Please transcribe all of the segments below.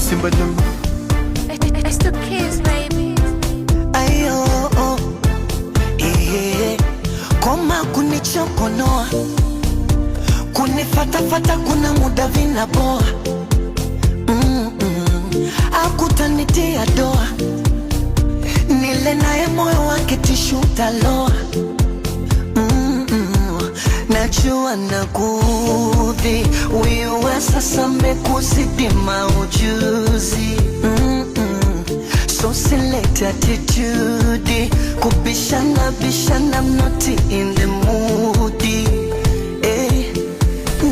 Simba Jumba. It's the kids, baby. Ayo, oh, eh, koma kunichokonoa, kunifatafata, kuna muda vinaboa. Akutanitia doa, nile naye moyo wake tishu taloa. Najua nakuudhi, wiwa sasa mekuzidi maujuzi. So select attitude, kubishana bishana, I'm not in the mood. Eh,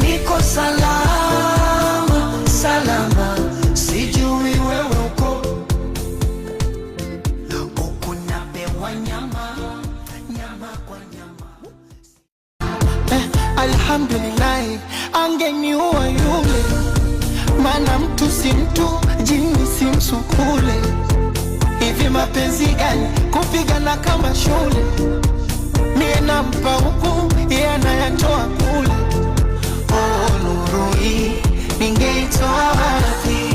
niko salama salama, sijui wewe uko huku, napewa nyama nyama kwa nyama. Eh, alhamdulillahi, angeniua yule, mana mtu si mtu, jini si msukule. Hivi mapenzi gani kupigana kama shule? Mie nampa huku, yeye anayatoa kule. Oh, nuru hii ningeitoa wapi?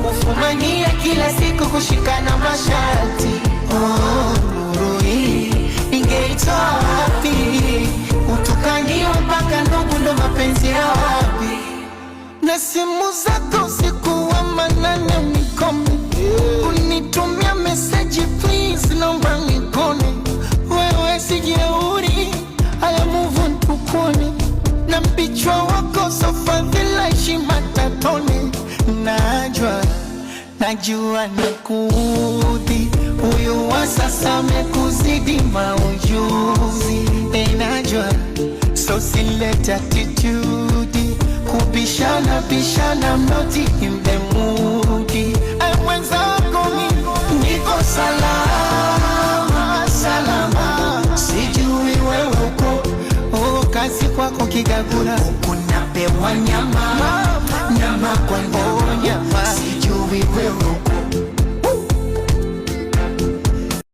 Kufumania kila siku kushikana masharti. Oh, nuru hii ningeitoa wapi? Kutukaniwa mpaka ndugu ndo mapenzi ya wapi? Na simu zako usiku wa manane unikome, unitumia meseji please, naomba nikone. Wewe si jeuri, haya move on tukone, na mpichwa wako sofadhila heshima tatone. Najua najua nakuudhi, huyu wa sasa amekuzidi maujuzi. Hey, najua so silete attitude kubishana bishana, I'm not in the mood. Ay, mwenzako Niko salama salama, sijui wewe uko oh, kazi kwako kigagura huku, napewa nyama nyama kwa nyama, Oh, nyama. Sijui wewe uko